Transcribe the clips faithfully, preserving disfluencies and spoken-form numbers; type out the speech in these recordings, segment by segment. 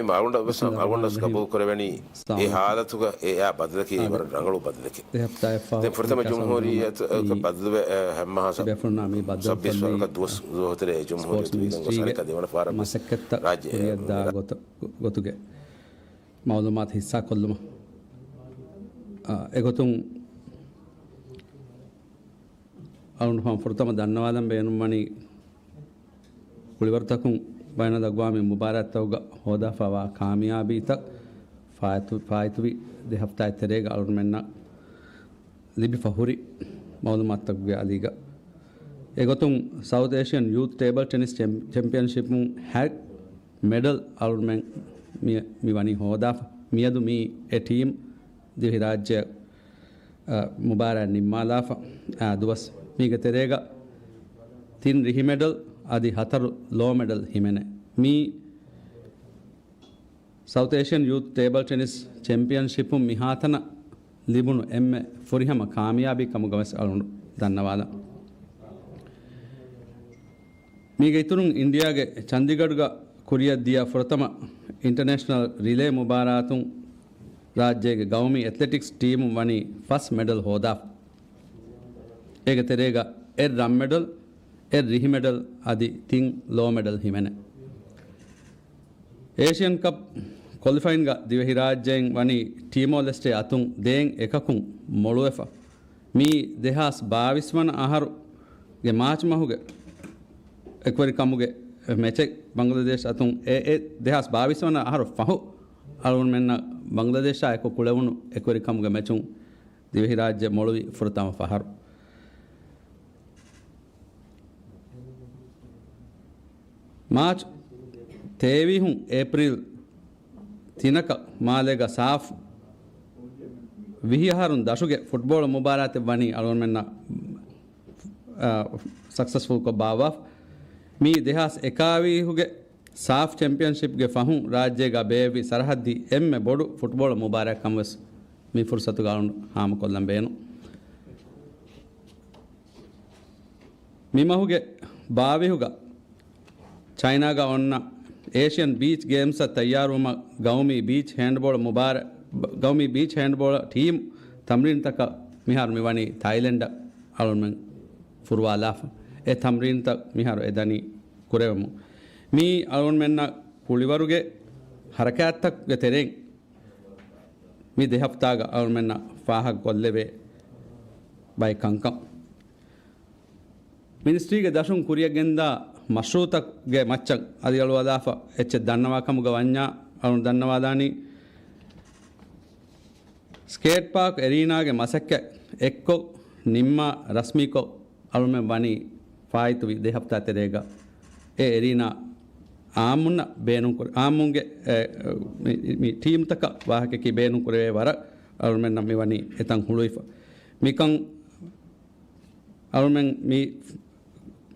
މި އަޅުގަނޑަށް ވެސް، އަޅުގަނޑަށް ގަބޫލު ކުރެވެނީ އެ ހާލަތުގަ އެއާ ބަދަލަކީ ވަރަށް ރަނގަޅު ބަދަލެކޭ. ދެން ފުރަތަމަ ޖުމްހޫރިއްޔަތު ބަދަލުވެ، އެ، ހަމަ ސައްބީސް ވަރަކަށް ދުވަސް ދުވަހު ތެރޭ ޖުމްހޫރިއްޔަތު ވީގެން ގޮސް އަނެއްކާ ދެވަނަ ފަހަރަށް ވެސް ރާއްޖެ ގޮތުގެ މައުލޫމާތު ހިއްސާކޮށްލުމަށް، އާ، އެގޮތުން އަޅުގަނޑު ފުރަތަމަ ދަންނަވާލަން ބޭނުންވަނީ، ކުޅިވަރުތަކުން ބައިނަލްއަގްވާމީ މުބާރާތްތަކުގަ ހޯދާފަވާ ކާމިޔާބީތައް ފާއިތު-، ފާއިތުވި ދެ ހަފްތާއެއް ތެރޭގަ އަޅުގަނޑުމެންނަށް ލިބިފަ ހުރި މައުލޫމާތުތަކުގެ އަލީގަ. އެގޮތުން ސައުތް އޭޝިއަން ޔޫތު ޓޭބަލް ޓެނިސް ޗެމް-، ޗެމްޕިއަންޝިޕުން ހަތް މެޑަލް އަޅުގަނޑުމެން މި-، މި ވަނީ ހޯދާފަ. މިއަދު މި އެ ޓީމް ދިވެހިރާއްޖެ، އަ، މުބާރާތް ނިންމާލާފަ، އަ، ދުވަސް. މީގެ ތެރޭގަ ތިން ރިހި މެޑަލް އަދި ހަތަރު ލޯ މެޑަލް ހިމެނޭ. މީ ސައުތް އޭޝިއަން ޔޫތު ޓޭބަލް ޓެނިސް ޗެމްޕިއަންޝިޕުން މިހާތަނަށް ލިބުނު އެންމެ ފުރިހަމަ ކާމިޔާބީ ކަމުގަ ވެސް އަޅުގަނޑު ދަންނަވާލަން. މީގެ އިތުރުން އިންޑިއާގެ ޗަންދިގަޑުގަ ކުރިއަށް ދިޔަ ފުރަތަމަ އިންޓަނޭޝަނަލް ރިލޭ މުބާރާތުން ރާއްޖޭގެ ގައުމީ އެތްލެޓިކްސް ޓީމުން ވަނީ ފަސް މެޑަލް ހޯދާފަ. އޭގެ ތެރޭގަ އެއް ރަން މެޑަލް، އެއް ރިހި މެޑަލް އަދި ތިން ލޯ މެޑަލް ހިމެނޭ. އޭޝިއަން ކަޕް ކޮލިފައިންގަ ދިވެހިރާއްޖެއިން ވަނީ ޓީމޯ ލެސްޓޭ އަތުން ދޭން އެކަކުން މޮޅުވެފަ. މީ ދެހާސް ބާވީސް ވަނަ އަހަރުގެ މާޗް މަހުގެ އެކުވެރިކަމުގެ މެޗެއް ބަނގްލަދޭޝް އަތުން އެ، އެ ދެހާސް ބާވީސް ވަނަ އަހަރު ފަހު އަޅުގަނޑުމެންނަށް ބަނގްލަދޭޝާ އެކު ކުޅެވުނު އެކުވެރިކަމުގެ މެޗުން ދިވެހިރާއްޖެ މޮޅުވި ފުރަތަމަ ފަހަރު. މާޗް ތޭވީހުން އޭޕްރީލް ތިނަކަށް މާލޭގަ ސާފް ވިހި އަހަރުން ދަށުގެ ފުޓްބޯޅަ މުބާރާތެއް ވަނީ އަޅުގަނޑުމެންނަށް، އާ، ސަކްސެސްފުލްކޮށް ބާއްވާފަ. މީ ދެހާސް އެކާވީހުގެ ސާފް ޗެމްޕިއަންޝިޕްގެ ފަހުން ރާއްޖޭގަ ބޭއްވި ސަރަހައްދީ އެންމެ ބޮޑު ފުޓްބޯޅަ މުބާރާތް ކަމަށް ވެސް މި ފުރުސަތުގަ އަޅުގަނޑު ހާމަކޮށްލަން ބޭނުން. މި މަހުގެ ބާވީހުގަ ޗައިނާގަ އޮންނަ އޭޝިއަން ބީޗް ގޭމްސްއަށް ތައްޔާރުވުމަށް ގައުމީ ބީޗް ހޭންޑްބޯޅަ މުބާރ-، ގައުމީ ބީޗް ހޭންޑްބޯޅަ ޓީމް ތަމްރީންތަކަށް މިހާރު މިވަނީ ތައިލެންޑަށް އަޅުގަނޑުމެން ފުރުވާލާފަ. އެ ތަމްރީންތައް މިހާރު އެދަނީ ކުރެވެމުން. މީ އަޅުގަނޑުމެންނަށް ކުޅިވަރުގެ ހަރަކާތްތަކުގެ ތެރެއިން މި ދެ ހަފްތާގަ އަޅުގަނޑުމެންނަށް ފާހަގަކޮށްލެވޭ ބައެއް ކަންކަން. މިނިސްޓްރީގެ ދަށުން ކުރިއަށް ގެންދާ މަޝްރޫއުތަކުގެ މައްޗަށް އަލިއަޅުވާލާފަ އެއްޗެއް ދަންނަވާ ކަމުގަ ވަންޏާ، އަޅުން ދަންނަވާލާނީ، ސްކޭޓް ޕާކް އެރީނާގެ މަސައްކަތް އެއްކޮށް، ނިންމާ، ރަސްމީކޮށް، އަޅުމެން ވަނީ ފާއިތުވި ދެ ހަފްތާ ތެރޭގަ އެ އެރީނާ އާއްމުންނަށް ބޭނުންކުރ-، އާއްމުންގެ، އެ، މި، މި ޓީމްތަކަށް ވާހަކައަކީ ބޭނުންކުރެވޭ ވަރަށް އަޅުމެންނަށް މިވަނީ އެތަން ހުޅުވިފަ. މިކަން އަޅުމެން މި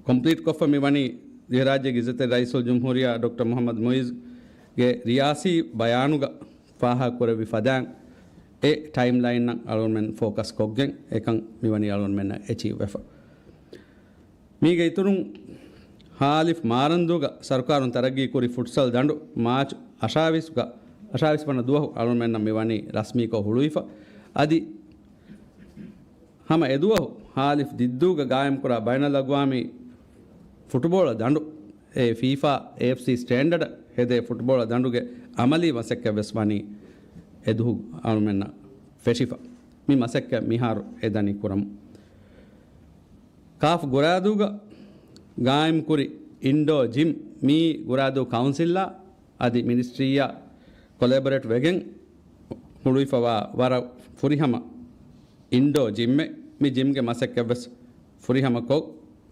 ކޮމްޕްލީޓްކޮށްފަ މިވަނީ ދިވެހިރާއްޖޭގެ އިއްޒަތްތެރި ރައީސުލްޖުމްހޫރިއްޔާ ޑޮކްޓަރ މުޙައްމަދު މުޢިއްޒުގެ ރިޔާސީ ބަޔާނުގަ ފާހަގަކުރެއްވި ފަދައިން އެ ޓައިމްލައިންއަށް އަޅުގަނޑުމެން ފޯކަސް ކޮށްގެން އެކަން މިވަނީ އަޅުގަނޑުމެންނަށް އެޗީވް ވެފަ. މީގެ އިތުރުން ހއ. މާރަންދޫގަ ސަރުކާރުން ތަރައްގީ ކުރި ފުޓްސަލް ދަނޑު މާޗް އަށާވީސްގަ، އަށާވީސް ވަނަ ދުވަހު އަޅުގަނޑުމެންނަށް މިވަނީ ރަސްމީކޮށް ހުޅުވިފަ. އަދި ހަމަ އެދުވަހު ހއ. ދިއްދޫގަ ގާއިމްކުރާ ބައިނަލްއަގްވާމީ ފުޓުބޯޅަ ދަނޑު، އެ ފީފާ އޭއެފްސީ ސްޓޭންޑަޑަށް ހެދޭ ފުޓުބޯޅަ ދަނޑުގެ އަމަލީ މަސައްކަތް ވެސް ވަނީ އެދުވަހު އަޅުމެންނަށް ފެށިފަ. މި މަސައްކަތް މިހާރު އެދަނީ ކުރަމުން. ކާފް ގުރާދޫގަ ގާއިމްކުރި އިންޑޯ ޖިމް މީ ގުރާދޫ ކައުންސިލްއާ އަދި މިނިސްޓްރީއާ ކޮލެބޮރޭޓް ވެގެން ހުޅުވިފަވާ ވަރަށް ފުރިހަމަ އިންޑޯ ޖިމްއެއް. މި ޖިމްގެ މަސައްކަތްވެސް ފުރިހަމަކޮށް،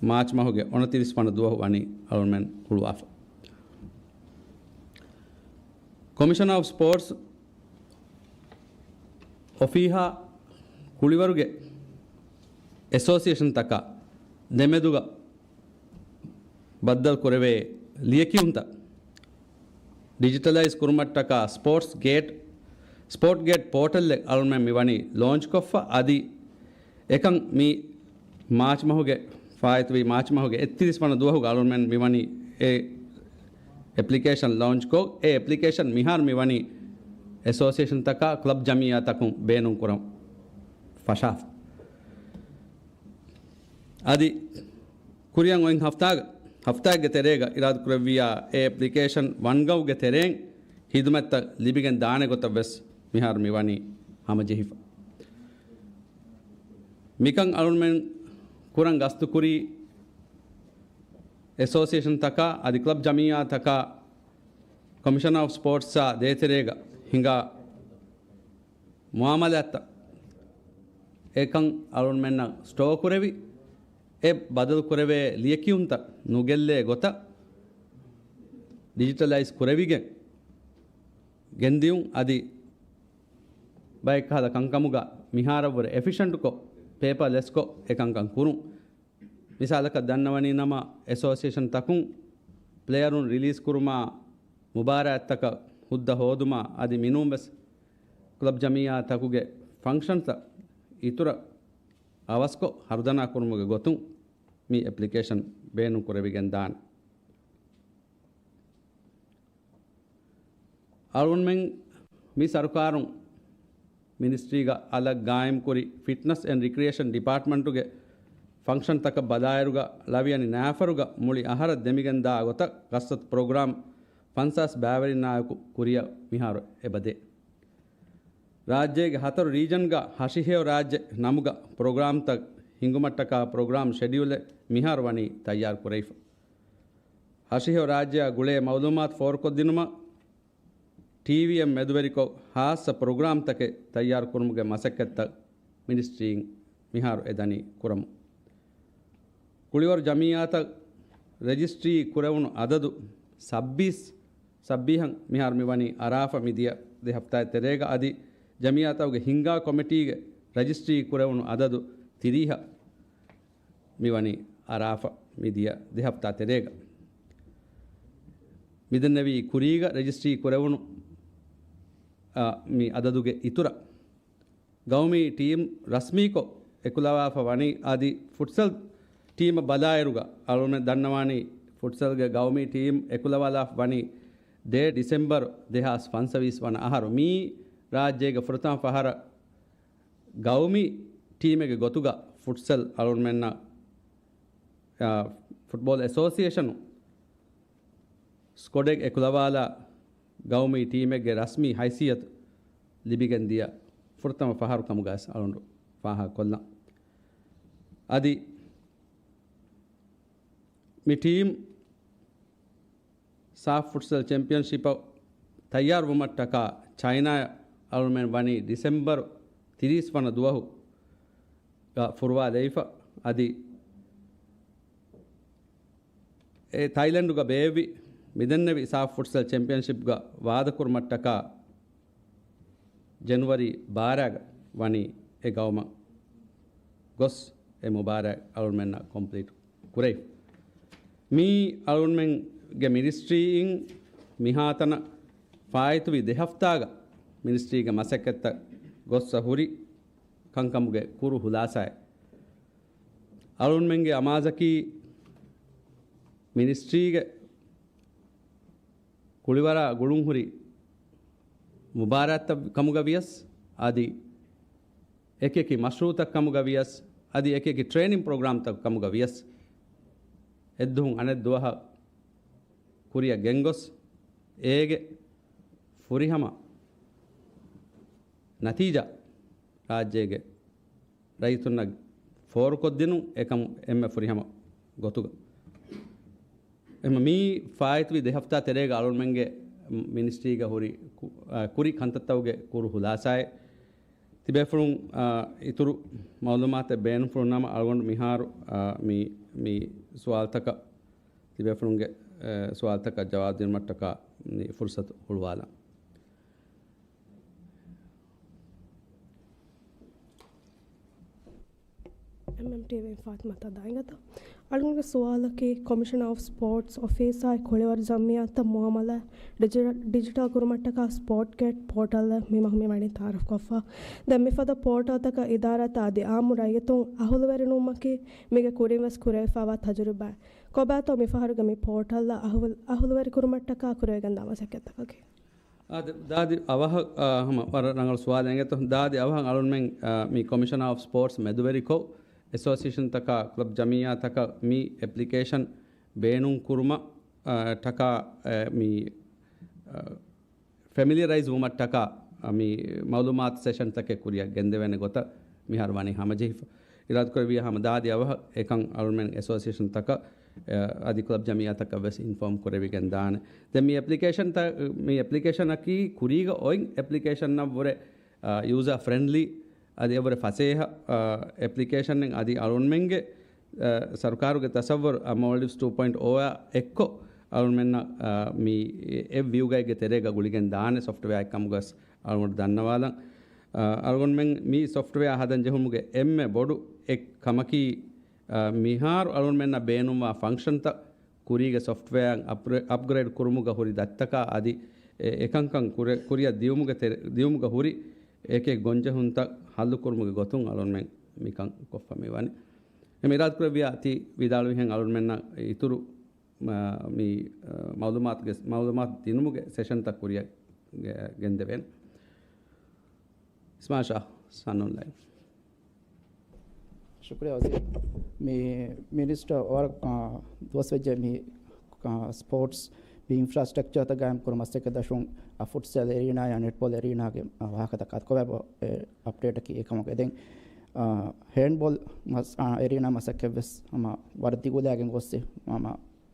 މާޗް މަހުގެ އުނަތިރީސް ވަނަ ދުވަހު ވަނީ އަޅުމެން ހުޅުވާފަ. ކޮމިޝަނަރ އޮފް ސްޕޯޓްސް އޮފީހާ ކުޅިވަރުގެ އެސޯސިއޭޝަންތަކާ ދެމެދުގަ ބައްދަލު ކުރެވޭ ލިޔެކިޔުންތައް ޑިޖިޓަލައިޒް ކުރުމަށްޓަކާ ސްޕޯޓްސް ގޭޓް، ސްޕޯޓް ގޭޓް ޕޯޓަލްއެއް އަޅުމެން މިވަނީ ލޯންޗް ކޮށްފަ. އަދި އެކަން މި މާޗް މަހުގެ ފާއިތުވި މާޗް މަހުގެ އެއްތިރީސް ވަނަ ދުވަހުގަ އަޅުމެން މިވަނީ އެ އެޕްލިކޭޝަން ލޯންޗްކޮށް، އެ އެޕްލިކޭޝަން މިހާރު މިވަނީ އެސޯސިއޭޝަންތަކާ ކްލަބް ޖަމިއްޔާތަކުން ބޭނުންކުރަން ފަށާފަ. އަދި ކުރިއަށް އޮތް ހަފްތާގަ، ހަފްތާއެއްގެ ތެރޭގަ އިރާދަކުރެއްވިއްޔާ، އެ އެޕްލިކޭޝަން ވަންގަވްގެ ތެރެއިން ހިދުމަތްތައް ލިބިގެން ދާނެ ގޮތަށް ވެސް މިހާރު މިވަނީ ހަމަޖެހިފަ. މިކަން އަޅުންމެން ކުރަން ގަސްތުކުރީ އެސޯސިއޭޝަންތަކާ އަދި ކްލަބް ޖަމިއްޔާތަކާ ކޮމިޝަނަރ އޮފް ސްޕޯޓްސްއާ ދޭތެރޭގަ ހިނގާ މުއާމަލާތްތައް އެކަން އަޅުންމެންނަށް ސްޓޯ ކުރެވި، އެ ބަދަލު ކުރެވޭ ލިޔެކިޔުންތައް ނުގެއްލޭ ގޮތަށް ޑިޖިޓަލައިޒް ކުރެވިގެން ގެންދިޔުން އަދި ބައެއްކަހަލަ ކަންކަމުގަ މިހާރަށްވުރެ އެފިޝަންޓްކޮށް، ޕޭޕަރ ލެސްކޮށް އެކަންކަން ކުރުން. މިސާލަކަށް ދަންނަވަނީ ނަމަ، އެސޯސިއޭޝަން ތަކުން ޕްލެޔަރުން ރިލީޒް ކުރުމާ، މުބާރާތްތަކަށް ހުއްދަ ހޯދުމާ އަދި މިނޫންވެސް ކްލަބް ޖަމިއްޔާ ތަކުގެ ފަންކްޝަންތައް އިތުރަށް އަވަސްކޮށް ހަރުދަނާ ކުރުމުގެ ގޮތުން މި އެޕްލިކޭޝަން ބޭނުން ކުރެވިގެން ދާނެ. އަޅުގަނޑުމެން މި ސަރުކާރުން މިނިސްޓްރީގަ އަލަށް ގާއިމްކުރި ފިޓްނަސް އެންޑް ރިކްރިއޭޝަން ޑިޕާޓްމަންޓުގެ ފަންކްޝަންތަކަށް ބަލާއިރުގަ ޅަވިޔަނި ނާފަރުގަ މުޅި އަހަރަށް ދެމިގެންދާ ގޮތަށް ގަސްތު ޕްރޮގްރާމް ފަންސާސް ބައިވެރިންނާއެކު ކުރިއަށް މިހާރު އެބަދޭ. ރާއްޖޭގެ ހަތަރު ރީޖަންގަ ހަށިހެޔޮ ރާއްޖެ ނަމުގަ ޕްރޮގްރާމްތައް ހިންގުމަށްޓަކާ ޕްރޮގްރާމް ޝެޑިއުލެއް މިހާރު ވަނީ ތައްޔާރު ކުރެވިފަ. ހަށިހެޔޮ ރާއްޖެއާ ގުޅޭ މައުލޫމާތު ފޯރުކޮށްދިނުމަށް ޓީވީއެމް މެދުވެރިކޮށް ހާއްސަ ޕްރޮގްރާމްތަކެއް ތައްޔާރު ކުރުމުގެ މަސައްކަތްތައް މިނިސްޓްރީން މިހާރު އެދަނީ ކުރަމުން. ކުޅިވަރު ޖަމިއްޔާތައް ރަޖިސްޓްރީ ކުރެވުނު އަދަދު ސައްބީސް، ސައްބީހަށް މިހާރު މިވަނީ އަރާފަ މިދިޔަ ދެ ހަފްތާއެއް ތެރޭގަ އަދި ޖަމިއްޔާތަކުގެ ހިންގާ ކޮމިޓީގެ ރަޖިސްޓްރީ ކުރެވުނު އަދަދު ތިރީހަށް މިވަނީ އަރާފަ މިދިޔަ ދެ ހަފްތާ ތެރޭގަ. މިދެންނެވީ ކުރީގަ ރަޖިސްޓްރީ ކުރެވުނު، އާ، މި އަދަދުގެ އިތުރަށް. ގައުމީ ޓީމް ރަސްމީކޮށް އެކުލަވާފަ ވަނީ އަދި ފުޓްސަލް ޓީމަށް ބަލާއިރުގަ އަޅުމެން ދަންނަވާނީ ފުޓްސަލްގެ ގައުމީ ޓީމް އެކުލަވާލާފަ ވަނީ ދެ ޑިސެމްބަރު ދެހާސް ފަންސަވީސް ވަނަ އަހަރު. މީ ރާއްޖޭގެ ފުރަތަމަ ފަހަރަށް ގައުމީ ޓީމެއްގެ ގޮތުގަ ފުޓްސަލް އަޅުންމެންނަށް، އާ، ފުޓްބޯލް އެސޯސިއޭޝަނު ސްކޮޑެއް އެކުލަވާލާ ގައުމީ ޓީމެއްގެ ރަސްމީ ހައިސިއްޔަތު ލިބިގެން ދިޔަ ފުރަތަމަ ފަހަރު ކަމުގައި އަޅުން ފާހަގަކޮށްލަން. އަދި މި ޓީމް ސާފް ފުޓްސަލް ޗެމްޕިއަންޝިޕަށް ތައްޔާރުވުމަށްޓަކާ ޗައިނާއަށް އަޅުމެން ވަނީ ޑިސެމްބަރު ތިރީސް ވަނަ ދުވަހު ގަ ފުރުވާލައިފަ. އަދި އެ ތައިލެންޑުގަ ބޭއްވި މިދެންނެވި ސާފް ފުޓްސަލް ޗެމްޕިއަންޝިޕްގަ ވާދަކުރުމަށްޓަކާ ޖެނުއަރީ ބާރައިގަ ވަނީ އެ ގައުމަށް ގޮސް އެ މުބާރާތް އަޅުންމެންނަށް ކޮމްޕްލީޓް ކުރެވި. މީ އަޅުންމެންގެ މިނިސްޓްރީއިން މިހާތަނަށް ފާއިތުވި ދެ ހަފްތާގަ މިނިސްޓްރީގެ މަސައްކަތްތައް ގޮއްސަ ހުރި ކަންކަމުގެ ކުރު ހުލާސާއެއް. އަޅުންމެންގެ އަމާޒަކީ މިނިސްޓްރީގެ ކުޅިވަރާ ގުޅުންހުރި މުބާރާތްތައް ކަމުގަ ވިޔަސް، އަދި އެކިއެކި މަޝްރޫއުތައް ކަމުގަ ވިޔަސް، އަދި އެކިއެކި ޓްރޭނިން ޕްރޮގްރާމްތައް ކަމުގަ ވިޔަސް، އެއްދުހުން އަނެއް ދުވަހަށް ކުރިއަށް ގެންގޮސް، އޭގެ ފުރިހަމަ ނަތީޖާ ރާއްޖޭގެ ރައްޔިތުންނަށް ފޯރުކޮށްދިނުން އެކަމު އެންމެ ފުރިހަމަ ގޮތުގަ. އެހެން މީ ފާއިތުވި ދެ ހަފްތާ ތެރޭގަ އަޅުންމެންގެ މިނިސްޓްރީގަ ހުރި ކު-، އާ، ކުރި ކަންތައްތަކުގެ ކުރު ހުލާސާއެއް. ތިބޭފުޅުން، އާ، އިތުރު މައުލޫމާތެއް ބޭނުންފުޅުން ނަމަ އަޅުގަނޑު މިހާރު، އާ، މި، މި ސުވާލުތަކަށް، ތިބޭފުޅުންގެ، އެ، ސުވާލުތަކަށް ޖަވާބު ދިނުމަށްޓަކާ މި ފުރުސަތު ހުޅުވާލަން. އެމްއެމްޓީވީ ފާތިމާ ތަދާއިންގަތޯ. އަޅުގަނޑުގެ ސުވާލަކީ، ކޮމިޝަނަރ އޮފް ސްޕޯޓްސް އޮފީސާއި ކުޅިވަރު ޖަމްޢިއްޔާތައް މުއާމަލާތް ޑިޖި-، ޑިޖިޓަލް ކުރުމަށްޓަކާ ސްޕޯޓް ގެޓް ޕޯޓަލްއެއް މި މަހު މި ވަނީ ތައާރަފްކޮށްފަ. ދެން މިފަދަ ޕޯޓަލްތަކަށް އިދާރާތައް އަދި އާއްމު ރައްޔިތުން އަހުލުވެރިނުވުމަކީ މީގެ ކުރިން ވެސް ކުރެވިފައިވާ ތަޖުރިބާއެއް. ކޮބާތޯ މިފަހަރުގެ މި ޕޯޓަލްއަށް އަހުލު-، އަހުލުވެރިކުރުމަށްޓަކާ ކުރެވިގެންދާ މަސައްކަތްތަކަކީ؟ އާދެ، ދާދި އަވަހަށް، އާ، ހަމަ ވަރަށް ރަނގަޅު ސުވާލެއް އެނގޭތޯ. ދާދި އަވަހަށް އަޅުންމެން، އާ، މި ކޮމިޝަނަރ އޮފް ސްޕޯޓްސް މެދުވެރިކޮށް، އެސޯސިއޭޝަންތަކާ، ކްލަބް ޖަމިއްޔާތަކަށް މި އެޕްލިކޭޝަން ބޭނުން ކުރުމަށް، އާ، ޓަކާ، އާ، މި، އާ، ފެމިލިއަރައިޒް ވުމަށްޓަކާ، އާ، މި މައުލޫމާތު ސެޝަންތަކެއް ކުރިއަށް ގެންދެވޭނެ ގޮތަށް މިހާރު ވަނީ ހަމަޖެހިފަ. އިރާދަކުރެއްވިޔާ ހަމަ ދާދި އަވަހަށް އެކަން އަޅުމެން އެސޯސިއޭޝަންތަކަށް، އަ، އަދި ކްލަބް ޖަމިއްޔާތަކަށް ވެސް އިންފޯމް ކުރެވިގެން ދާނެ. ދެން މި އެޕްލިކޭޝަންތައް، މި އެޕްލިކޭޝަނަކީ ކުރީގަ އޮތް އެޕްލިކޭޝަންއަށްވުރެ، އަ، ޔޫޒާ ފްރެންޑްލީ، އަދި އެވުރެ ފަސޭހަ، އަ، އެޕްލިކޭޝަނެއް އަދި އަޅުންމެންގެ، އަ، ސަރުކާރުގެ ތަސައްވަރު، އަ، މޯލްޑިވްސް ޓޫ ޕޮއިންޓް އޯއާ އެއްކޮށް އަޅުންމެންނަށް، އަ، މި އެ ވިއުގައިގެ ތެރޭގަ ގުޅިގެން ދާނެ ސޮފްޓްވެއާއެއް ކަމުގަސް އަޅުގަނޑު ދަންނަވާލަން. އަ، އަޅުގަނޑުމެން މި ސޮފްޓްވެއާ ހަދަން ޖެހުމުގެ އެންމެ ބޮޑު އެއް ކަމަކީ، އަ، މިހާރު އަޅުގަނޑުމެންނަށް ބޭނުންވާ ފަންކްޝަންތައް ކުރީގެ ސޮފްޓްވެއާއަށް އަޕްގްރޭ-، އަޕްގްރޭޑް ކުރުމުގަ ހުރި ދަތިތަކާ އަދި އެ-، އެކަންކަން ކުރެ-، ކުރިއަށް ދިޔުމުގެ ތެރެ-، ދިޔުމުގަ ހުރި އެކެއް ގޮންޖެހުންތައް ހައްލު ކުރުމުގެ ގޮތުން އަޅުގަނޑުމެން މިކަން ކޮށްފަ މި ވަނީ. އެ މި އިރާދަކުރެއްވިޔާ ތި ވިދާޅުވިހެން އަޅުގަނޑުމެންނަށް އިތުރު މަ-، މި، އަ، މައުލޫމާތުގެ، މައުލޫމާތު ދިނުމުގެ ސެޝަންތައް ކުރިއަށް ގެ-، ގެންދެވޭނެ. އިސްމާއިލް ޝާ، ސަން އޮންލައިން. ޝުކުރިއްޔާ ވަޒީރު. މި މިނިސްޓަރ ވަރަށް، އާ، ދުވަސް ވެއްޖެ މި، އާ، ސްޕޯޓްސް މި އިންފްރާސްޓްރަކްޗާތައް ގާއިމް ކުރުމަށް މަސައްކަތް ދަށުން، އާ، ފުޓްސަލް އެރީނާ ޔާ ނެޓްބޯލް އެރީނާގެ، އާ، ވާހަކަތައް ކޮބާ އެ އަޕްޑޭޓަކީ އެކަމަކު ދެން، އާ، ހޭންޑްބޯލް މަސް-، އާ، އެރީނާ މަސައްކަތް ވެސް ހަމަ ވަރަށް ދިގުލާގެން ގޮއްސި ހަމަ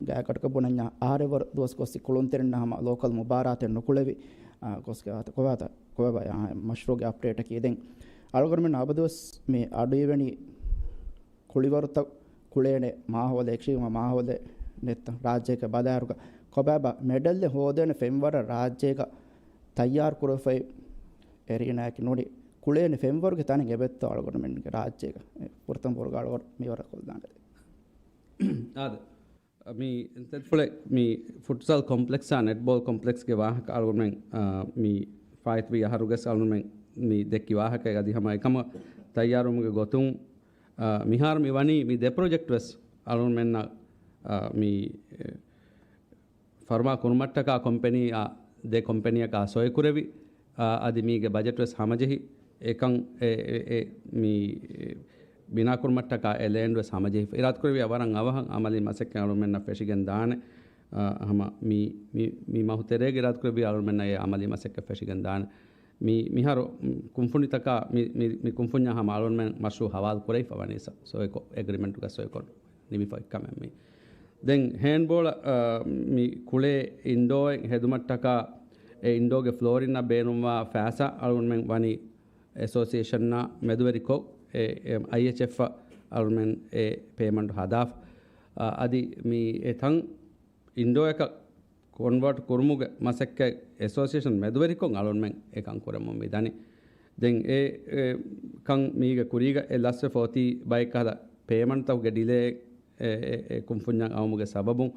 ގާތްގަނޑަކަށް ބުނަންޏާ އަހަރެއްވަރު ދުވަސް ގޮއްސި ކުޅުންތެރިންނާ ހަމަ ލޯކަލް މުބާރާތެއް ނުކުޅެވި، އާ، ގޮސްގެ ވާހަކަ ކޮބާތަ-، ކޮބާ އާ، މަޝްރޫގެ އަޕްޑޭޓަކީ ދެން އަޅުގަނޑުމެން އަބަދުވެސް މި އަޑުއިވެނީ ކުޅިވަރުތައް ކުޅޭނެ މާހައުލެއް، އެކްސްޓްރީމް މާހައުލެއް ނެތްތަން ރާއްޖޭގެ ބަލާއިރުގަ ކޮބާބާ މެޑަލްއެއް ހޯދޭނެ ފެންވަރަށް ރާއްޖޭގަ ތައްޔާރު ކުރެވިފައި އެރީނާއަކީ ނޫނީ ކުޅޭނެ ފެންވަރުގެ ތަނެއް އެބައޮތްތޯ އަޅުގަނޑުމެންގެ ރާއްޖޭގަ. އެ ފުރަތަމަ ބަރުގަ އަޅުގަނޑު މިވަރަށް ކޮށްލާނެ. އާދެ. މި ތެދުފުޅެއް މި ފުޓްސަލް ކޮމްޕްލެކްސާ ނެޓްބޯލް ކޮމްޕްލެކްސްގެ ވާހަކަ އަޅުގަނޑުމެން، އާ، މި ފާއިތުވި އަހަރުގަސް އަޅުގަނޑުމެން މި ދެއްކި ވާހަކައެއް އަދި ހަމަ އެކަމަށް ތައްޔާރުވުމުގެ ގޮތުން، އާ، މިހާރު މި ވަނީ މި ދެ ޕްރޮޖެކްޓް ވެސް އަޅުގަނޑުމެންނަށް، އާ، މި، އެ، ފަރުމާ ކުރުމަށްޓަކާ ކޮމްޕެނީއާ ދެ ކޮމްޕެނީއަކާ ސޮއިކުރެވި، އާ، އަދި މީގެ ބަޖެޓް ވެސް ހަމަޖެހި، އެކަން އެ، އެ، އެ، މި، އެ، ބިނާކުރުމަށްޓަކާ އެ ލޭންޑް ވެސް ހަމަޖެހިފަ. އިރާދަކުރެއްވި ވަރަށް އަވަހަށް އަމަލީ މަސައްކަތް އަޅުމެންނަށް ފެށިގެން ދާނެ. އާ، ހަމަ މި، މި، މި މަހު ތެރޭގަ އިރާދަކުރެއްވި އަޅުމެންނަށް އެ އަމަލީ މަސައްކަތް ފެށިގެން ދާނެ. މި، މިހާރު ކުންފުނިތަކާ މި، މި، މި ކުންފުންޏާ ހަމަ އަޅުމެން މަޝްރޫ ހަވާލު ކުރެވިފަ ވަނީ ސޮ، ސޮއިކޮށް އެގްރިމެންޓުގަ ސޮއިކޮށް ނިމިފަ ކަމެއް މި. ދެން ހޭންޑްބޯޅަ، އާ، މި ކުޅޭ އިންޑޯއެއް ހެދުމަށްޓަކާ އެ އިންޑޯގެ ފްލޯރިންނަށް ބޭނުންވާ ފައިސާ އަޅުގަނޑުމެން ވަނީ އެސޯސިއޭޝަންނާ މެދުވެރިކޮށް، އެ، އެ، އައިއެޗްއެފް އަށް އަޅުގަނޑުމެން އެ ޕޭމަންޓް ހަދާފަ. އާ، އަދި މި އެ ތަން އިންޑޯއަކަށް ކޮންވާޓް ކުރުމުގެ މަސައްކަތް އެސޯސިއޭޝަން މެދުވެރިކޮށް އަޅުގަނޑުމެން އެކަން ކުރަމުން މި ދަނީ. ދެން އެ، އެ ކަން މީގެ ކުރީގަ އެ ލަސްވެފަ އޮތީ ބައެއް ކަހަލަ ޕޭމަންޓްތަކުގެ ޑިލޭ އެ، އެ، އެ ކުންފުންޏަށް އައުމުގެ ސަބަބުން،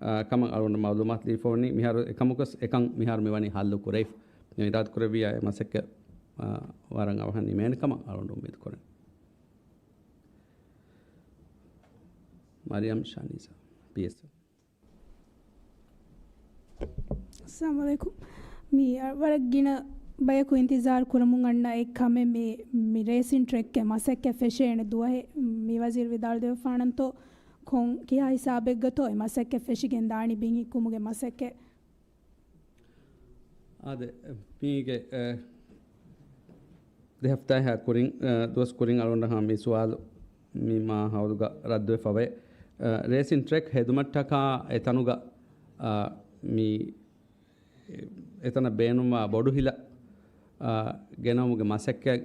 އާ، ކަމަށް އަޅުގަނޑު މައުލޫމާތު ލިބިފަ ވަނީ. މިހާރު އެކަމަކުވެސް އެކަން މިހާރު މި ވަނީ ހައްލު ކުރެވިފަ. އިރާދަ ކުރެއްވިޔާ އެ މަސައްކަތް، އާ، ވަރަށް އަވަހަށް ނިމޭނެ ކަމަށް އަޅުގަނޑު އުއްމީދު ކުރަން. މަރިޔަމް ޝާނީޒާ، ޕީއެސްއެމް. އައްސަލާމު ޢަލައިކުމް. މި ވަރަށް ގިނަ ބަޔަކު އިންތިޒާރު ކުރަމުން އަންނަ އެއް ކަމެއް މި، މި ރޭސިން ޓްރެކްގެ މަސައްކަތް ފެށޭނެ ދުވަހެއް. މި ވަޒީރު ވިދާޅުދެއްވާނަންތޯ ކޮން ކިހާ ހިސާބެއްގަތޯ އެ މަސައްކަތް ފެށިގެން ދާނީ ބިން ހިއްކުމުގެ މަސައްކަތް؟ އާދެ، މީގެ، އެ، ދެ ހަފްތާއެއްހާ ކުރިން، އެ، ދުވަސް ކުރިން އަޅުގަނޑަށް ހަމަ މި ސުވާލު މި މާ ހައުލުގަ ރައްދުވެފަވޭ. އެ، ރޭސިން ޓްރެކް ހެދުމަށްޓަކާ އެތަނުގަ، އަ، މި އެތަނަށް ބޭނުންވާ ބޮޑު ހިލަ، އާ، ގެނައުމުގެ މަސައްކަތް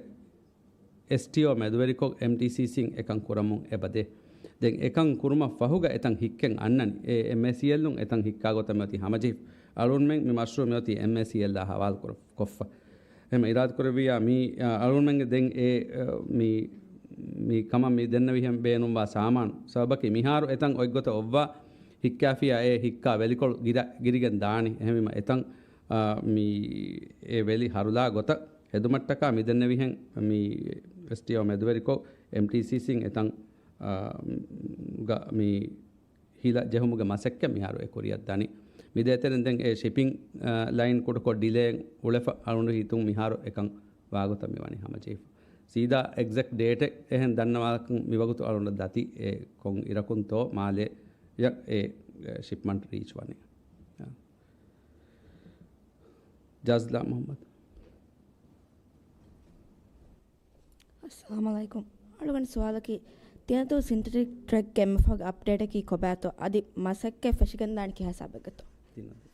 އެސްޓީއޯ މެދުވެރިކޮށް އެމްޓީސީސީން އެކަން ކުރަމުން އެބަދޭ. ދެން އެކަން ކުރުމަށް ފަހުގަ އެތަން ހިއްކެން އަންނަނީ. އެ އެމްއޭސީއެލުން އެތަން ހިއްކާ ގޮތަށް މިއޮތީ ހަމަޖެހިފަ. އަޅުގަނޑުމެން މި މަޝްރޫއު މިއޮތީ އެމްއޭސީއެލްއާ ހަވާލު ކުރ-، ކޮށްފަ. އެހެން އިރާދަ ކުރެއްވިޔާ މީ، އާ، އަޅުގަނޑުމެންގެ ދެން އެ، އާ، މި މި ކަމަށް މި ދެންނެވިހެން ބޭނުންވާ ސާމާނު ސަބަބަކީ މިހާރު އެތަން އޮތްގޮތަށް އޮއްވާ ހިއްކާފިޔާ އެ ހިއްކާ ވެލިކޮޅު ގިރ-، ގިރިގެން ދާނީ. އެހެންވީމަ އެތަން، އާ، މި އެ ވެލި ހަރުލާ ގޮތަށް ހެދުމަށްޓަކާ މި ދެންނެވިހެން މި އެސްޓީއޯ މެދުވެރިކޮށް އެމްޓީސީސީން އެތަން، އާ، ގަ މި ހިލަ ޖެހުމުގެ މަސައްކަތް މިހާރު އެ ކުރިއަށް ދަނީ. މި ދޭތެރެން ދެން އެ ޝިޕިން، އާ، ލައިން ކުޑަކޮށް ޑިލޭ އުޅެފަ އަޅުގަނޑު ހިތުން މިހާރު އެކަން ވާގޮތަށް މި ވަނީ ހަމަޖެހިފަ. ސީދާ އެގްޒެކްޓް ޑޭޓެއް އެހެން ދަންނަވާކަން މިވަގުތު އަޅުގަނޑަށް ދަތި އެ ކޮން އިރަކުންތޯ މާލެ އެ، އެ ޝިޕްމަންޓް ރީޗް ވަނީ. ޖަޒްލާ މުޙައްމަދު. އައްސަލާމު ޢަލައިކުމް. އަޅުގަނޑު ސުވާލަކީ، ތިނަދޫ ސިންތެޓިކް ޓްރެކްގެ އެންމެ ފަހުގެ އަޕްޑޭޓަކީ ކޮބާތޯ؟ އަދި މަސައްކަތް ފެށިގެންދާނީ ކިހާ ހިސާބެއްގަތޯ؟ ތިނަދޫ.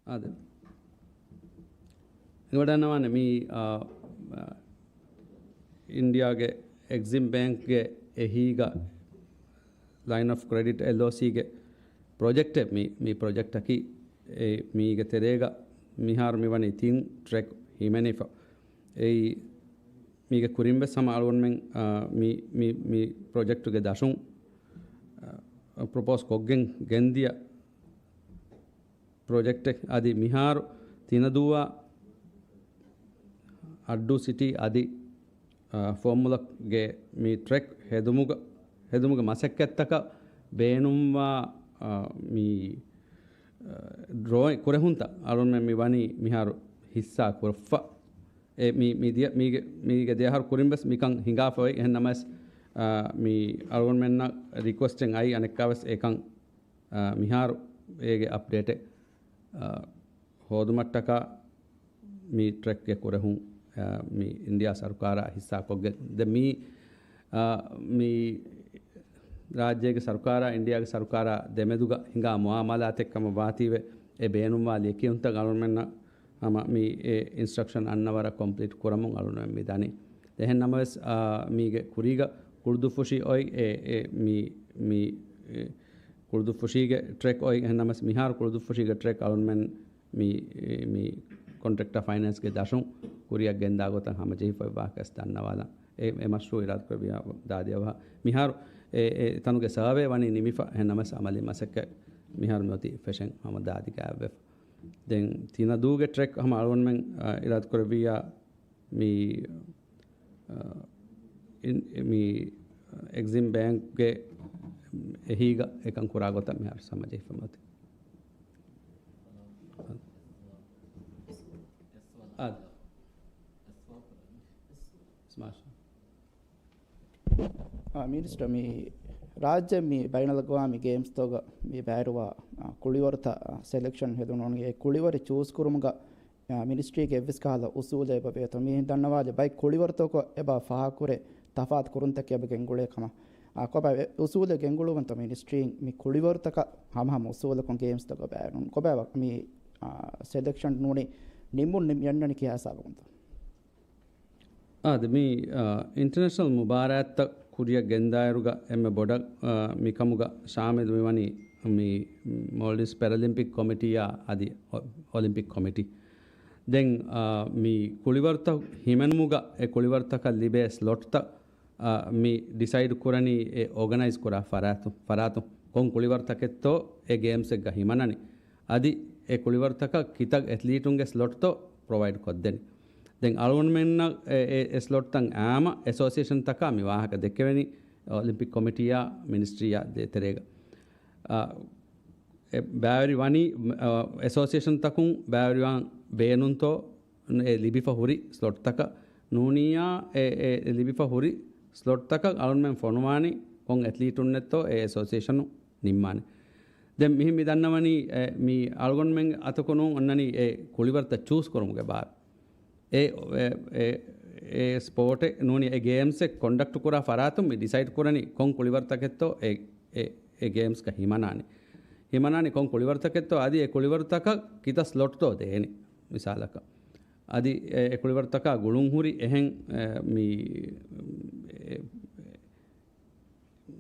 އާދެ. އެނގިވަޑަންނަވާނެ މީ، އާ، އާ، އިންޑިއާގެ އެގްޒިމް ބޭންކްގެ އެހީގަ ލައިން އޮފް ކްރެޑިޓް އެލްއޯސީގެ ޕްރޮޖެކްޓެއް މި، މި ޕްރޮޖެކްޓަކީ. އެ މީގެ ތެރޭގަ މިހާރު މިވަނީ ތިން ޓްރެކް ހިމެނިފަ. އެއީ މީގެ ކުރިން ވެސް ހަމަ އަޅުގަނޑުމެން، އާ، މި، މި، މި ޕްރޮޖެކްޓުގެ ދަށުން، އާ، ޕްރޮޕޯސް ކޮށްގެން ގެންދިޔަ ޕްރޮޖެކްޓެއް. އަދި މިހާރު ތިނަދޫއާ އައްޑޫ ސިޓީ އަދި، އާ، ފުވައްމުލަކުގެ މި ޓްރެކް ހެދުމުގަ، ހެދުމުގެ މަސައްކަތްތަކަށް ބޭނުންވާ، އާ، މި، އާ، ޑްރޯއިން ކުރެހުންތައް އަޅުގަނޑުމެން މި ވަނީ މިހާރު ހިއްސާ ކުރައްފަ. އެ މި، މި ދިޔަ، މީގެ، މީގެ ދެއަހަރު ކުރިން ވެސް މިކަން ހިނގާފަ އޮތް. އެހެން ނަމަވެސް، އާ، މި އަޅުގަނޑުމެންނަށް ރިކުއެސްޓެއް އައީ އަނެއްކާވެސް އެކަން، އާ، މިހާރު އޭގެ އަޕްޑޭޓެއް، އާ، ހޯދުމަށްޓަކާ މި ޓްރެކްގެ ކުރެހުން، އާ، މި އިންޑިއާ ސަރުކާރާ ހިއްސާ ކޮށްގެން. ދެން މި، އާ، މި ރާއްޖޭގެ ސަރުކާރާ އިންޑިއާގެ ސަރުކާރާ ދެމެދުގަ ހިނގާ މުއާމަލާތެއް ކަމަށް ވާތީވެ، އެ ބޭނުންވާ ލިޔެކިޔުންތައް އަޅުގަނޑުމެންނަށް ހަމަ މި އެ އިންސްޓްރަކްޝަން އަންނަ ވަރަށް ކޮމްޕްލީޓް ކުރަމުން އަޅުގަނޑުމެން މި ދަނީ. އެހެން ނަމަވެސް، އާ، މީގެ ކުރީގަ ކުޅުދުއްފުށި އޮތް އެ، އެ، މި، މި، އެ، ކުޅުދުއްފުށީގެ ޓްރެކް އޮތް. އެހެން ނަމަވެސް މިހާރު ކުޅުދުއްފުށީގެ ޓްރެކް އަޅުގަނޑުމެން މި، މި ކޮންޓްރެކްޓާ ފައިނޭންސްގެ ދަށުން ކުރިއަށް ގެންދާ ގޮތަށް ހަމަޖެހިފައި ވާކަސް ދަންނަވާލަން. އެ، އެ މަޝްރޫޢު އިރާދަކުރެއްވިޔާ ދާދިއަވަހަށް. މިހާރު އެ، އެ ތަނުގެ ސަރވޭ ވަނީ ނިމިފަ. އެހެން ނަމަވެސް އަމަލީ މަސައްކަތް މިހާރު މިއޮތީ ފެށެން ހަމަ ދާދި ގާތްވެފަ. ދެން ތިނަދޫގެ ޓްރެކް ހަމަ އަޅުގަނޑުމެން، އާ، އިރާދަކުރެއްވިއްޔާ މި، އާ، އިން-، މި އެގްޒިމް ބޭންކްގެ އެހީގަ އެކަން ކުރާ ގޮތަށް މިހާރު ހަމަޖެހިފަ މިއޮތީ. އާ. މާޝާ. އާ، މިނިސްޓަރ، މި ރާއްޖެ މި ބައިނަލްއަގްވާމީ ގޭމްސްތަކުގަ މި ބައިވެރިވާ، އާ، ކުޅިވަރުތައް، އާ، ސެލެކްޝަން ހެދުނު އެ ކުޅިވަރު ޗޫސް ކުރުމުގަ، އާ، މިނިސްޓްރީގެ އެއްވެސް ކަހަލަ އުސޫލެއް އެބަ ވޭތޯ؟ މި ދަންނަވާލި ބައެއް ކުޅިވަރުތަކު އެބަ ފާހަގަކުރޭ ތަފާތު ކުރުންތަކެއް އެބަ ގެންގުޅޭ ކަމަށް. އާ، ކޮބާ އެ އުސޫލެއް ގެންގުޅުވަންތޯ މިނިސްޓްރީން މި ކުޅިވަރުތަކަށް ހަމަހަމަ އުސޫލަކުން ގޭމްސްތަކަށް ބައިވެރިވުން؟ ކޮބާ މި، އާ، ސެލެކްޝަން ނޫނީ ނިންމުން ނި-، ނިންމަނީ ކިހާ ހިސާބަކުންތޯ؟ އާދެ، މި، އާ، އިންޓަރނޭޝަނަލް މުބާރާތްތައް ކުރިއަށް ގެންދާއިރުގަ އެންމެ ބޮޑަށް، އާ، މިކަމުގަ ޝާމިލު މިވަނީ މި މޯލްޑިވްސް ޕެރަލިމްޕިކް ކޮމިޓީއާ އަދި އޮ-، އޮލިމްޕިކް ކޮމިޓީ. ދެން، އާ، މި ކުޅިވަރުތައް ހިމެނުމުގަ އެ ކުޅިވަރުތަކަށް ލިބޭ ސްލޮޓްތައް، އާ، މި ޑިސައިޑް ކުރަނީ އެ އޯގަނައިޒް ކުރާ ފަރާތު-، ފަރާތުން. ކޮން ކުޅިވަރުތަކެއްތޯ އެ ގޭމްސްއެއްގަ ހިމަނަނީ. އަދި އެ ކުޅިވަރުތަކަށް ކިތައް އެތްލީޓުންގެ ސްލޮޓްތޯ ޕްރޮވައިޑް ކޮށްދެނީ. ދެން އަޅުގަނޑުމެންނަށް އެ، އެ، އެ ސްލޮޓްތައް އާމަ އެސޯސިއޭޝަންތަކާ މި ވާހަކަ ދެއްކެވެނީ އޮލިމްޕިކް ކޮމިޓީއާ މިނިސްޓްރީއާ ދޭތެރޭގަ. އާ، އެ ބައިވެރި ވަނީ، އަ، އެސޯސިއޭޝަންތަކުން ބައިވެރިވާން ބޭނުންތޯ އެ ލިބިފަ ހުރި ސްލޮޓްތަކަށް ނޫނިއްޔާ، އެ، އެ ލިބިފަ ހުރި ސްލޮޓްތަކަށް އަޅުގަނޑުމެން ފޮނުވާނީ ކޮން އެތްލީޓުންނެއްތޯ އެ އެސޯސިއޭޝަނު ނިންމާނެ. ދެން މިހެން މި ދަންނަވަނީ، އެ، މި އަޅުގަނޑުމެން އަތަކު ނޫން އޮންނަނީ އެ ކުޅިވަރުތައް ޗޫސް ކުރުމުގެ ބާރު. އެ، އެ، އެ، އެ ސްޕޯޓެއް ނޫނީ އެ ގޭމްސްއެއް ކޮންޑަކްޓް ކުރާ ފަރާތުން މި ޑިސައިޑް ކުރަނީ ކޮން ކުޅިވަރުތަކެއްތޯ އެ، އެ، އެ ގޭމްސްގަ ހިމަނާނީ. ހިމަނާނީ ކޮން ކުޅިވަރުތަކެއްތޯ އަދި އެ ކުޅިވަރުތަކަށް ކިތައް ސްލޮޓްތޯ ދޭނީ. މިސާލަކަށް. އަދި އެ، އެ ކުޅިވަރުތަކާ ގުޅުން ހުރި އެހެން، އެ، މި، އެ،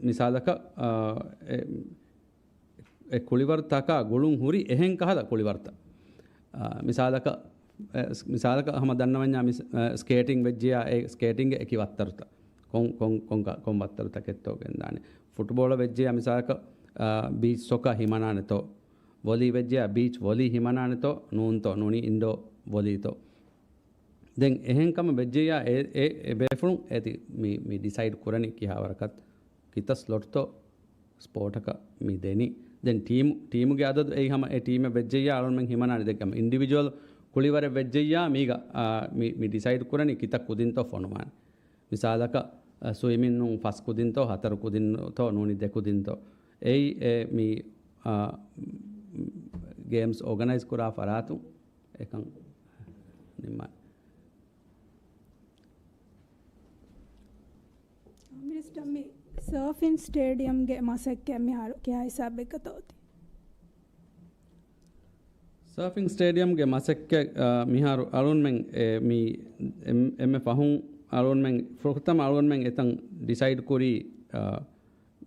މިސާލަކަށް، އާ، އެ، އެ ކުޅިވަރުތަކާ ގުޅުން ހުރި އެހެން ކަހަލަ ކުޅިވަރުތައް. އާ، މިސާލަކަށް، އެ، މިސާލަކަށް ހަމަ ދަންނަވަންޏާ މިސް-، އެ، ސްކޭޓިން ވެއްޖިޔާ އެ ސްކޭޓިންގެ އެކި ވައްތަރުތައް. ކޮން، ކޮން، ކޮން ކަ-، ކޮން ވައްތަރުތަކެއްތޯ ގެންދާނެ. ފުޓްބޯޅަ ވެއްޖެޔާ މިސާލަކަށް، އާ، ބީޗް ސޮކާ ހިމަނާނެތޯ، ވޮލީ ވެއްޖެޔާ ބީޗް ވޮލީ ހިމަނާނެތޯ، ނޫންތޯ، ނޫނީ އިންޑޯ ވޮލީތޯ. ދެން އެހެން ކަމަށް ވެއްޖެޔާ އެ، އެ، އެ ބޭފުޅުން އޭތި މި، މި ޑިސައިޑް ކުރަނީ ކިހާ ވަރަކަށް ކިތައް ސްލޮޓްތޯ ސްޕޯޓަކަށް މި ދެނީ. ދެން ޓީމު، ޓީމުގެ އަދަދު އެއީ ހަމަ އެ ޓީމެއް ވެއްޖެއްޔާ އަޅުންމެން ހިމަނާނެ. ދެން ހަމަ އިންޑިވިޖުއަލް ކުޅިވަރެއް ވެއްޖެއްޔާ މީގަ، އާ، މި، މި ޑިސައިޑް ކުރަނީ ކިތައް ކުދިންތޯ ފޮނުވާނެ. މިސާލަކަށް، އާ، ސުއިމިން ނޫން ފަސް ކުދިންތޯ، ހަތަރު ކުދިންތޯ، ނޫނީ ދެ ކުދިންތޯ. އެއީ އެ މި، އާ، ގޭމްސް އޯގަނައިޒް ކުރާ ފަރާތުން އެކަން ނިންމާނެ. މިނިސްޓަރ، މި ސާފިން ސްޓޭޑިއަމްގެ މަސައްކަތް މިހާރު ކިހާ ހިސާބެއްގަތޯ އޮތީ؟ ސާފިން ސްޓޭޑިއަމްގެ މަސައްކަތް، އާ، މިހާރު އަޅުންމެން އެ، މި އެން-، އެންމެ ފަހުން އަޅުންމެން ފުރަތަމަ އަޅުންމެން އެތަން ޑިސައިޑް ކުރީ، އާ،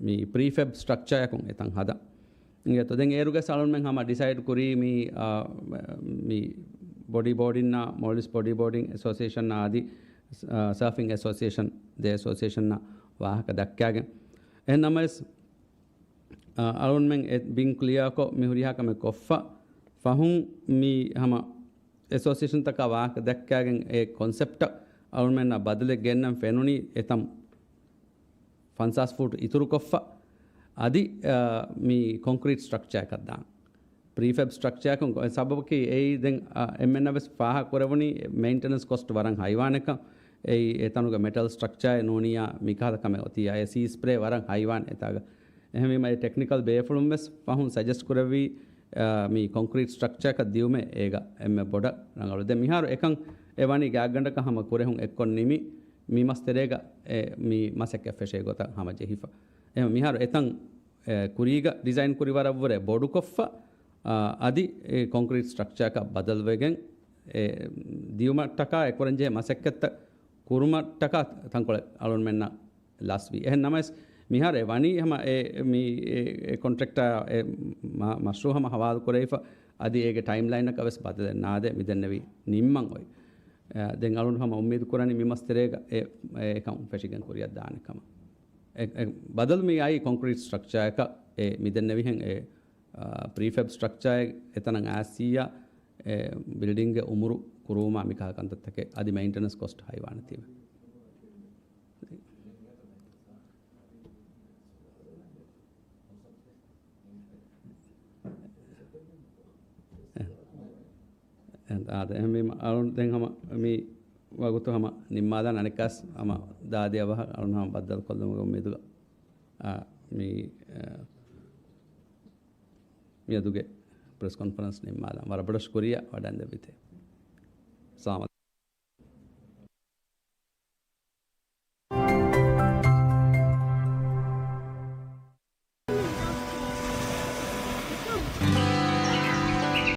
މި ޕްރީފެބް ސްޓްރަކްޗާއަކުން އެތަން ހަދަން. އިނގޭތޯ؟ ދެން އޭރުގަސް އަޅުންމެން ހަމަ ޑިސައިޑް ކުރީ މި، އާ، މި ބޮޑީ ބޯޑިންނާ، މޯލްޑިވްސް ބޮޑީ ބޯޑިން އެސޯސިއޭޝަން އާ އަދި، އާ، ސާފިން އެސޯސިއޭޝަން، ދެ އެސޯސިއޭޝަންނާ ވާހަކަ ދައްކާގެން. އެހެން ނަމަވެސް، އާ، އަޅުންމެން އެ ބިން ކްލިއާކޮށް މި ހުރިހާ ކަމެއް ކޮށްފަ ފަހުން މި ހަމަ އެސޯސިއޭޝަންތަކާ ވާހަކަ ދައްކާގެން އެ ކޮންސެޕްޓަށް އަޅުންމެންނަށް ބަދަލެއް ގެންނަން ފެނުނީ އެތަން ފަންސާސް ފޫޓު އިތުރުކޮށްފަ އަދި، އާ، މި ކޮންކްރީޓް ސްޓްރަކްޗާއަކަށް ދާން. ޕްރީފެބް ސްޓްރަކްޗާއަކުން ސަބަބަކީ އެއީ ދެން، އާ، އެންމެންނަށް ވެސް ފާހަގަ ކުރެވުނީ މެއިންޓެނަންސް ކޮސްޓް ވަރަށް ހައިވާނެކަން. އެއީ އެތަނުގެ މެޓަލް ސްޓްރަކްޗާއެއް ނޫނިއްޔާ މިކަހަލަ ކަމެއް އޮތިއްޔާ އެ ސީ ސްޕްރޭ ވަރަށް ހައިވާނެ އެތާގަ. އެހެންވީމަ އެ ޓެކްނިކަލް ބޭފުޅުން ވެސް ފަހުން ސަޖެސްޓް ކުރެއްވީ، އާ، މި ކޮންކްރީޓް ސްޓްރަކްޗާއަކަށް ދިއުމޭ އޭގަ އެންމެ ބޮޑަށް ރަނގަޅު. ދެން މިހާރު އެކަން އެ ވަނީ ގާތްގަނޑަކަށް ހަމަ ކުރެހުން އެއްކޮށް ނިމި، މި މަސް ތެރޭގަ އެ މި މަސައްކަތް ފެށޭ ގޮތަށް ހަމަ ޖެހިފަ. އެހެން މިހާރު އެތަން، އެ، ކުރީގަ ޑިޒައިން ކުރި ވަރަށްވުރެ ބޮޑުކޮށްފަ، އާ، އަދި އެ ކޮންކްރީޓް ސްޓްރަކްޗާއަކަށް ބަދަލުވެގެން، އެ، ދިޔުމަށްޓަކާ އެ ކުރަންޖެހޭ މަސައްކަތްތައް ކުރުމަށްޓަކާ ތަންކޮޅެއް އަޅުންމެންނަށް ލަސްވީ. އެހެން ނަމަވެސް، މިހާރު އެ ވަނީ ހަމަ އެ، މި، އެ، އެ ކޮންޓްރެކްޓާ އެ މަ-، މަޝްރޫއު ހަމަ ހަވާލު ކުރެވިފަ، އަދި އޭގެ ޓައިމްލައިނަކަށް ވެސް ބަދަލެއް ނާދޭ މިދެންނެވި ނިންމަން އޮތް. އެ، ދެން އަޅުން ހަމަ އުއްމީދު ކުރަނީ މި މަސް ތެރޭގަ އެ، އެ އެކަން ފެށިގެން ކުރިއަށް ދާނެ ކަމަށް. އެ، އެ ބަދަލު މި އައީ ކޮންކްރީޓް ސްޓްރަކްޗާއަކަށް އެ މިދެންނެވިހެން އެ، އާ، ޕްރީފެބް ސްޓްރަކްޗާއެއް އެތަނަށް އައިސްއިއްޔާ އެ ބިލްޑިންގެ އުމުރު ކުރުވުމާ މިކަހަލަ ކަންތައްތަކެއް އަދި މެއިންޓެނަންސް ކޮސްޓް ހައިވާނެތީވެ. އެ، އާދެ، އެހެންވީމަ، އަޅުން ދެން ހަމަ މި ވަގުތު ހަމަ ނިންމާލާން އަނެއްކާސް ހަމަ ދާދިޔަ ވަހަށް އަޅުން ހަމަ ބައްދަލު ކޮށްލުމުގެ އުއްމީދުގަ، އާ، މި، އާ، މިއަދުގެ ޕްރެސް ކޮންފަރެންސް ނިންމާލާން. ވަރަށް ބޮޑަށް ޝުކުރިއްޔާ ވަޑައިގެންދެއްވިތޭ. ސަލާމަތް.